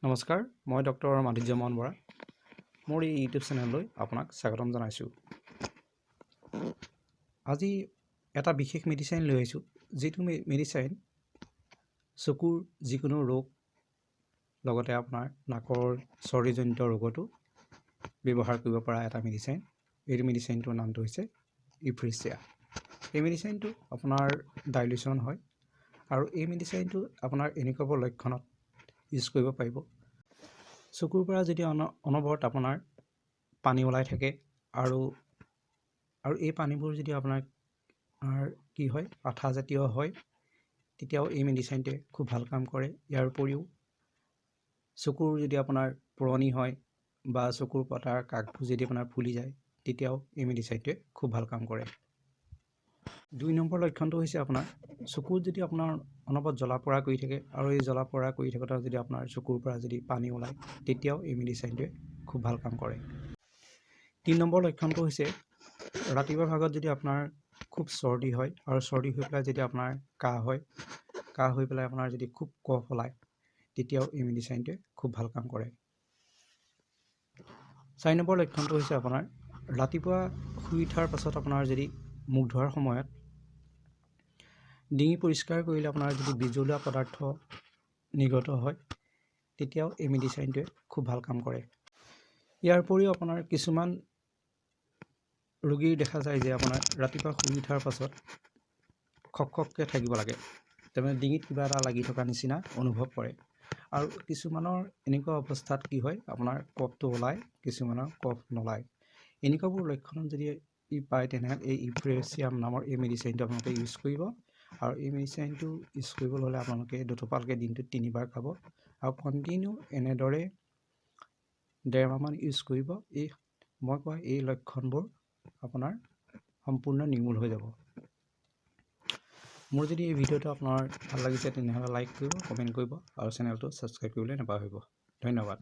নমস্কাৰ, মই ডক্টৰ মাধুৰ্য মোহন বৰা। মোৰ এই ইউটিউব চেনেললৈ আপোনাক স্বাগতম জনাইছোঁ। আজি এটা বিশেষ মেডিচাইন লৈ আহিছোঁ, যিটো মেডিচাইন চকুৰ যিকোনো ৰোগ, লগতে আপোনাৰ নাকৰ চৰ্দিজনিত ৰোগতো ব্যৱহাৰ কৰিব পৰা এটা মেডিচাইন। এইটো মেডিচাইনটোৰ নামটো হৈছে ইউফ্ৰেছিয়া। এই মেডিচাইনটো আপোনাৰ ডাইলিউশ্যন হয় আৰু এই মেডিচাইনটো আপোনাৰ এনেকুৱাবোৰ লক্ষণত ইউজ কৰিব পাৰিব। চকুৰ পৰা যদি অনবৰত আপোনাৰ পানী ওলাই থাকে আৰু আৰু এই পানীবোৰ যদি আপোনাৰ কি হয়, আঠাজাতীয় হয়, তেতিয়াও এই মেডিচাইনটোৱে খুব ভাল কাম কৰে। ইয়াৰ উপৰিও চকুৰ যদি আপোনাৰ পোৰণি হয় বা চকুৰ পতাৰ কাষবোৰ যদি আপোনাৰ ফুলি যায়, তেতিয়াও এই মেডিচাইনটোৱে খুব ভাল কাম কৰে। 2 নম্বৰ লক্ষণটো হৈছে আপোনাৰ চকুত যদি আপোনাৰ অনবৰত জ্বলা পোৰা কৰি থাকে আৰু এই জ্বলা পোৰা কৰি থাকোঁতে যদি আপোনাৰ চকুৰ পৰা যদি পানী ওলায়, তেতিয়াও এই মেডিচাইনটোৱে খুব ভাল কাম কৰে। 3 নম্বৰ লক্ষণটো হৈছে ৰাতিপুৱা ভাগত যদি আপোনাৰ খুব চৰ্দি হয় আৰু চৰ্দি হৈ পেলাই যদি আপোনাৰ কাহ হয়, কাহ হৈ পেলাই আপোনাৰ যদি খুব কফ ওলায়, তেতিয়াও এই মেডিচাইনটোৱে খুব ভাল কাম কৰে। 4 নম্বৰ লক্ষণটো হৈছে আপোনাৰ ৰাতিপুৱা শুই উঠাৰ পাছত আপোনাৰ যদি মুখ ধোৱাৰ সময়ত ডিঙি পৰিষ্কাৰ কৰিলে আপোনাৰ যদি বিজলুৱা পদাৰ্থ নিৰ্গত হয়, তেতিয়াও এই মেডিচাইনটোৱে খুব ভাল কাম কৰে। ইয়াৰ উপৰিও আপোনাৰ কিছুমান ৰোগীৰ দেখা যায় যে আপোনাৰ ৰাতিপুৱা শুই উঠাৰ পাছত খক খককৈ থাকিব লাগে, তাৰমানে ডিঙিত কিবা এটা লাগি থকা নিচিনা অনুভৱ কৰে। আৰু কিছুমানৰ এনেকুৱা অৱস্থাত কি হয়, আপোনাৰ কফটো ওলায়, কিছুমানৰ কফ নোলায়। এনেকুৱাবোৰ লক্ষণ যদি ই পায়, তেনেহ'লে এই ইউফ্ৰেছিয়াম নামৰ এই মেডিচাইনটো আপোনালোকে ইউজ কৰিব। আৰু এই মেডিচাইনটো ইউজ কৰিবলৈ হ'লে আপোনালোকে দুটোপালকৈ দিনটোত 3বাৰ খাব আৰু কণ্টিনিউ এনেদৰে 1.5 মাহমান ইউজ কৰিব। এই মই কোৱা এই লক্ষণবোৰ আপোনাৰ সম্পূৰ্ণ নিৰ্মূল হৈ যাব। মোৰ যদি এই ভিডিঅ'টো আপোনাৰ ভাল লাগিছে, তেনেহ'লে লাইক কৰিব, কমেণ্ট কৰিব আৰু চেনেলটো ছাবস্ক্ৰাইব কৰিবলৈ নাপাহৰিব। ধন্যবাদ।